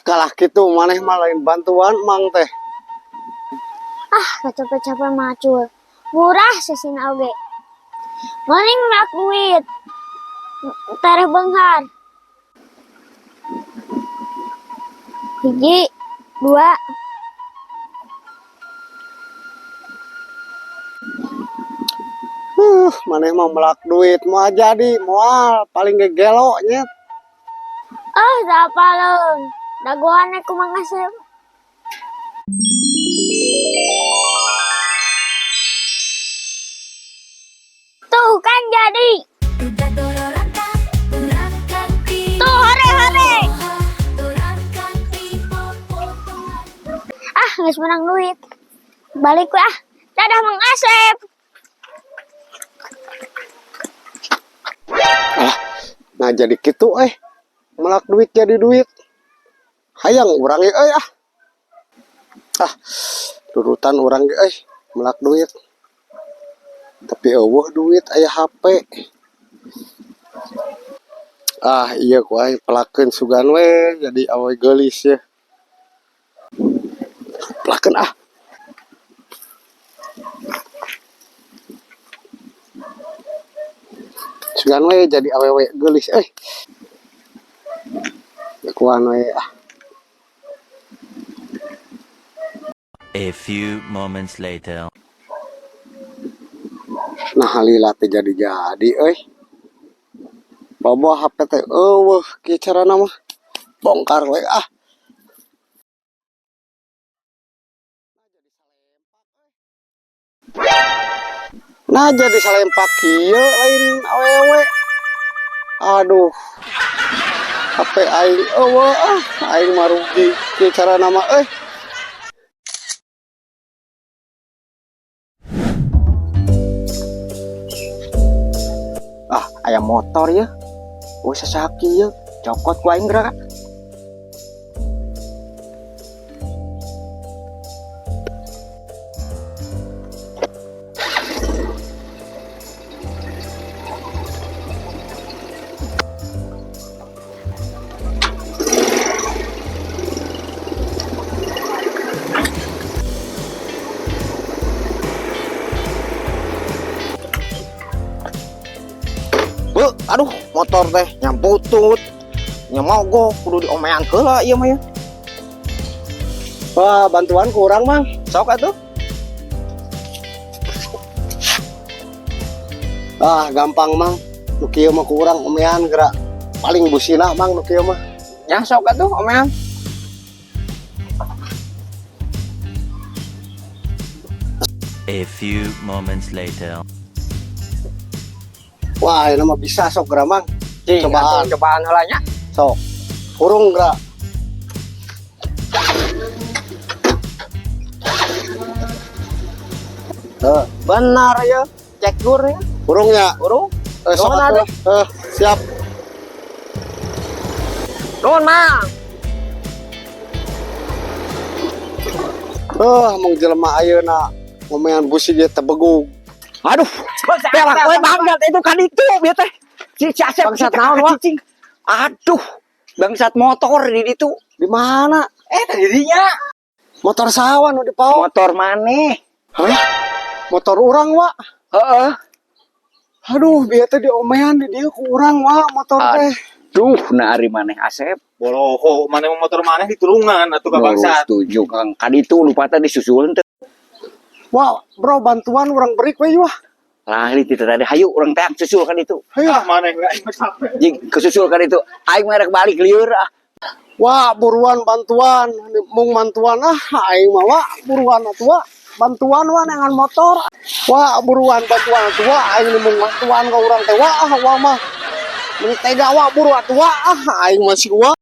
Kalah kitu maneh mah lain bantuan mang teh. Ah, capek-capek macul. Murah sesina oge. Mending melak duit. Tereh beunghar. Hiji, dua. Maneh mah melak duit moal jadi moal paling ge gelo nyet. Ah, da apaleun. Dagoan ku Mang Asep. Tuh kan jadi. Tuh hore hore. Ah, geus menang duit. Balik we ah. Dadah Mang Asep. Alah, nah jadi kitu melak duit jadi duit. Hayang urang ge euy ah. Ah, turutan urang ge euy melak duit. Tapi euweuh duit aya HP. Ah, iya ku aing pelakeun sugan we jadi awewe geulis ye. Pelakeun ah. Sugan we jadi awewe geulis euy. Lakuan we ah. A few moments later. Nah lila teh jadi-jadi euy. Bawa HP teh euweuh kieu carana mah. Bongkar we ah. Nah jadi salempak kieu lain awewe. Aduh. HP aing euweuh ah, aing mah rugi kieu carana mah euy. Ah, aya motor ya. Oh, sasaki ya. Cokot ku aing gerak. Bu, aduh, motor teh nyamputut. Nya mogok kudu diomean heula ieu mah ya. Wah, bantuan kurang, Mang. Sok atuh. Ah, gampang, Mang. Nu kieu mah kurang omean gerak. Paling busina, Mang, nu kieu mah. Ya sok atuh omean. A few moments later. Wah, ini mah bisa sok gerak, Mang. Cing, Cobaan. atuh, cobaan heula nya. Sok. Kurung gerak. Tuh, Benar ya. Cek gur ya. kurungnya. Urung. Sok Nuhun, atuh. Siap. Nuhun, Mang. Mung jelema ayeuna ngomean busi ge teu begug. Aduh, pelak we bangsat itu kan itu bieu teh. Si Asep Bangsat naon, Wak? cicing. Aduh, bangsat motor di ditu. Di mana? Tadi dinya. Motor saha nu dipaok? Motor maneh. Hah? Motor urang, Wak. Heeh. Aduh, bieu teh diomean di dieu ku urang, Wak, motor teh. Aduh, nah ari maneh Asep. Boloho, maneh mah motor maneh ditulungan atuh ka bangsat. Setuju, Kang. Kaditu lupa tadi disusul teh. Wah, bro, bantuan urang beri we wah. Lah, ini tidak tadi hayu urang teh susul kan itu. Hayu. Ah, maneh we aing mah capek. Jing kesusul kan itu. Aing mah rek balik lieur ah. Wah, buruan bantuan, mung bantuan ah, aing mah wah, buruan atuh wah. Bantuan wah nengan motor. Wah, buruan bantuan atuh wah, aing mung bantuan ka urang teh wah, ah, wah mah. Meni tega wah, buru atuh wah, ah, aing mah si wah.